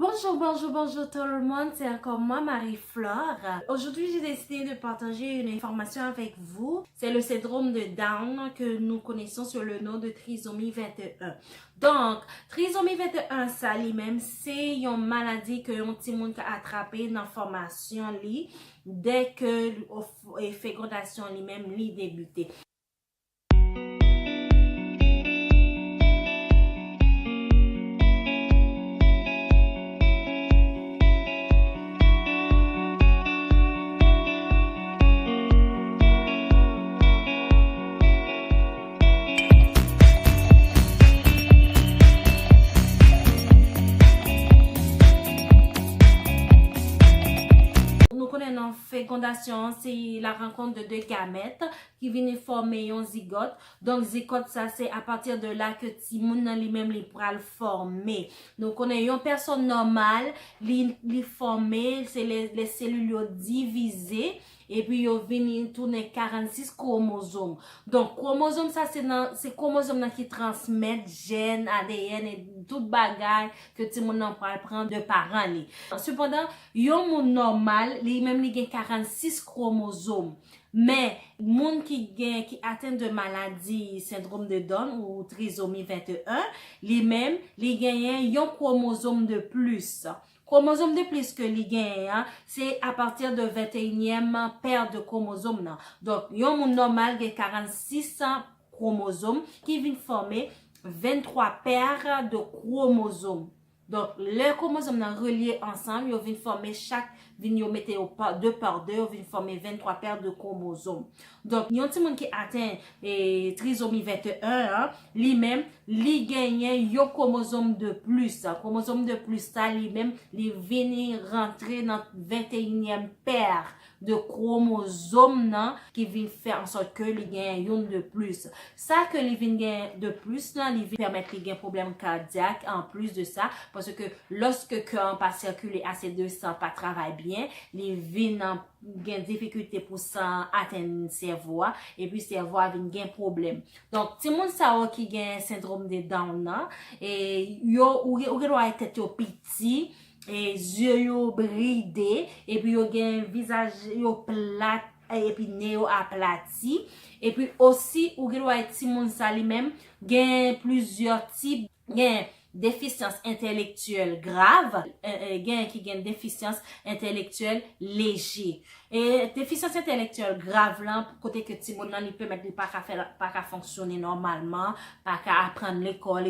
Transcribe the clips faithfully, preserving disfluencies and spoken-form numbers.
Bonjour, bonjour, bonjour tout le monde, c'est encore moi, Marie-Flore. Aujourd'hui, j'ai décidé de partager une information avec vous. C'est le syndrome de Down que nous connaissons sous le nom de trisomie vingt et un. Donk, trisomie vingt et un sa li menm, se yon maladi ke yon timoun ka atrape nan fòmasyon li, dè ke, e, fegondasyon li menm li debite. Nou konnen nan fegondasyon, se la rankont de de gamèt ki vini fòme yon zigòt. Donk, zigòt sa, se apati de la ke timoun nan li menm li pral fòme. Nou konnen yon pèsòn nòmal, li, li fòme, se lè, lè selil yo divize, epi yo vini tounen karannsis kwomozòm. Donk, kwomozòm sa, se nan, se kwomozòm nan ki transmèt jèn, A D N, e tout bagay ke timoun nan pral pran de paran li. Sepandan, yon moun nòmal, li menm li gen karannsis kwomozòm. Men, moun ki gen, ki aten de maladi sendrom de Down ou trizomi venteyen, li menm, li genyen yon kwomozòm de plis. Kwomozòm de plis ke li genyen an, se apati de venteyinyèm pè de kwomozòm nan. Donk, yon moun nòmal gen karannsis kwomozòm ki vin fòme venntwa pè de kwomozòm. Donk, lè kwomozòm nan relye ansanm, yo vin fòme chak, vin yo mete yo pa, de pa de, yo vin fòme venntwa pè de kwomozòm. Donk, yon timoun ki aten, e, trizomi venteyen an, li menm, li genyen yon kwomozòm de plis. Kwomozòm de plis sa, li menm, li vini rantre nan venteyinyèm pè de kwomozòm nan ki vin fè an sòt ke li genyen youn de plis. Sa ke li vin gen de plis lan, li vin pèmèt li gen pwoblèm kadyak, an plis de sa, paske lòske kè an pa sikile ase de san, pa travay byen, li vin, an, gen difikilte pou san an atenn sèvo a, epi sèvo a vin gen pwoblèm. Donk, timoun sa yo ki gen sendrom de Down nan, e yo, ou, ou gen dwa wè tèt yo piti, e zye yo bride, epi yo gen vizaj yo plat, e, epi nen yo aplati. Epi osi, ou gen dwa wè timoun sa li menm gen plizyè tip, gen defisyans entelektyèl grav, e, e, gen ki gen defisyans entelektyèl leje. E defisyans entelektyèl grav lan, kote ke timoun nan li pèmèt li pa ka fè, pa ka fonksyone nòmalman, pa ka aprann lekòl,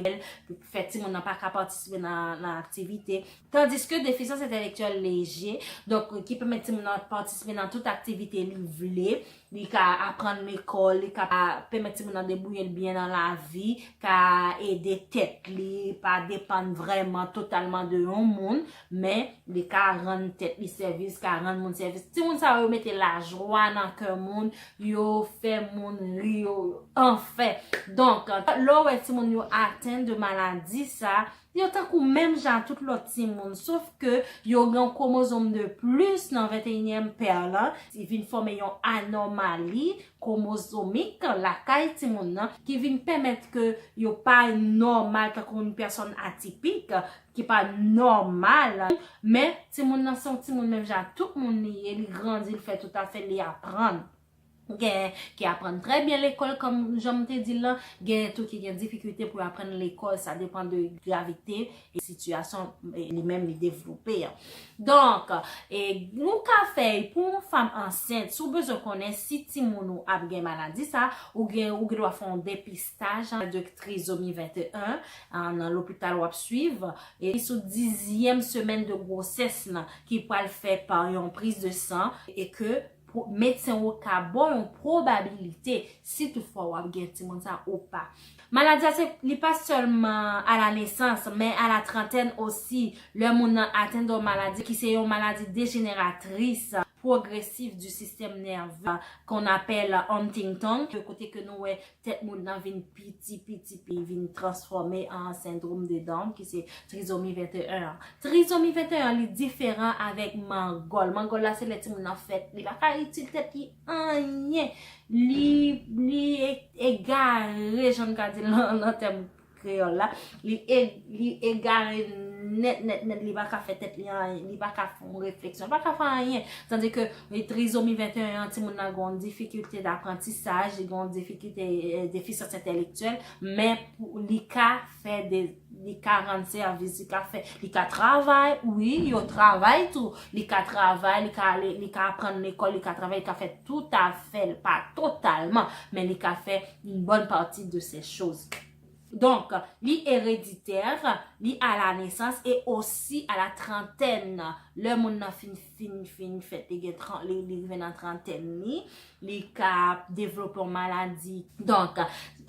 fè timoun nan pa ka patisipe nan, nan aktivite. Tandiske defisyans entelektyèl leje, donk, ki pèmèt timoun nan patisipe nan tout aktivite li vle, li ka aprann lekòl, li ka pèmèt timoun nan debouye l byen nan lavi, ka ede tèt li, pa depann vrèman totalman de yon moun, men li ka rann tèt li sèvis, ka rann moun sèvis. Timoun sa yo, yo mete lajwa nan kè moun, yo fè moun ri, yo, anfen. Donk, lè w wè timoun yo atenn de maladi sa, yo tankou menm jan tout lòt timoun, sof ke yo gen yon kwomozòm de plis nan venteyinyèm pè lan, li vin fòme yon anòmali kwomozomik lakay timoun nan, ki vin pèmèt ke yo pa nòmal tankou yon pèsòn atipik, ki pa nòmal. Men, timoun nan se yon timoun menm jan tout moun li ye, li grandi, li fè tout afè, li aprann. Gen ki aprann trè byen lekòl, kòm jan m te di l lan, gen tou ki gen difikilte pou yo aprann lekòl, sa depann de gravite e sitiyasyon, e, li menm li devlope an. Donk, e, nou ka fè pou yon fanm ansent, si w bezwen konnen si timoun ou ap gen maladi sa, ou gen, ou gen dwa fè yon depistaj de trizomi venteyen, an, nan lopital w ap swiv, e sou dizyèm semèn de gwosès lan ki pral fè pa yon priz de san, e ke pou, medsen w ka ba w yon pwobabilite si toutfwa w ap gen timoun sa ou pa. Maladi a se, li pa sèlman a la nesans, men a la trantèn osi, lè moun nan atenn de yon maladi ki se yon maladi dejeneratris, progresif du système nerveux, qu'on appelle Huntington, kote ke nou wè tèt moun nan vin piti, piti, pi vin transfòme an sendrom de Down, ki se trizomi venteyen an. Trizomi venteyen an, li diferan avèk mangòl. Mangòl la, se lè timoun nan fèt, li pa ka itil tèt li anyen. Li, li e-, egare, jan n ka di l nan, nan tèm kreyòl la. Li e-, li egare nèt, nèt, nèt, li pa ka fè tèt li anyen, li pa ka fè yon refleksyon, li pa ka fè anyen. Tandis que trisomi venteyen an, timoun nan gen yon difikilte d'apprentissage, li gen yon difikilte, eh, déficience intellectuelle, men pou, li ka fè de, li ka rann sèvis, li ka fè, li ka travay, wi, yo travay tou, li ka travay, li ka ale, li ka aprann lekòl, li ka travay, li ka fè toutafè, pa totalman, men li ka fè une bonne partie de ces choses. Donk, li ereditè, li à la naissance et aussi à la trentaine. Lè moun nan fin, fin, fin fèt, li gen tran-, li, li rive nan trantèn li, li ka devlope yon maladi. Donk,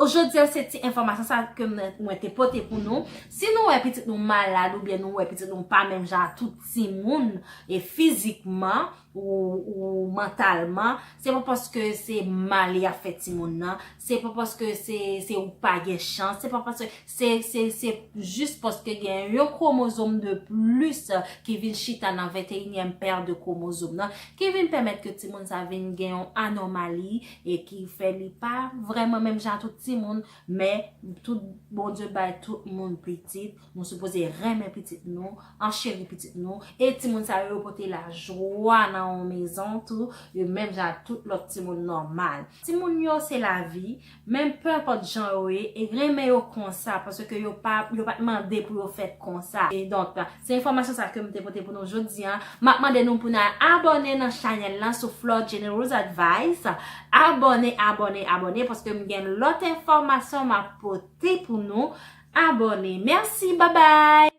jodi a, se ti enfòmasyon sa ke mwen, mwen te pote pou nou. Si nou wè pitit nou malad oubyen nou wè pitit nou pa menm jan ak tout timoun, e fizikman, ou, ou mantalman, se pa paske se mal y ap fè timoun nan, se pa paske se, se ou pa gen chans, se pa paske, se, se, se jis paske gen yon kwomozòm de plis ki vin chita nan venteyinyèm pè de kwomozòm nan, ki vin pèmèt ke timoun sa vin gen yon anòmali e ki fè li pa vrèman menm jan tout timoun, men tout Bondye bay tout moun pitit, nou sipoze renmen pitit nou, ancheri pitit nou, e timoun sa yo, yo pote lajwa nan yon mezon tou, yo menm jan ak tout lòt timoun nòmal. Timoun yo se lavi, men peu importe jan yo ye, e renmen yo konsa, paske yo pa, yo pa t mande pou yo fèt konsa. E donk, se enfòmasyon sa ke m te pote pou nou jodi a. M ap mande nou pou n al abòne nan chanèl lan sou Flore Generous Advice. Abòne, abòne, abòne, paske m gen lòt enfòmasyon m ap pote pou nou. Abòne. Mèsi, babay!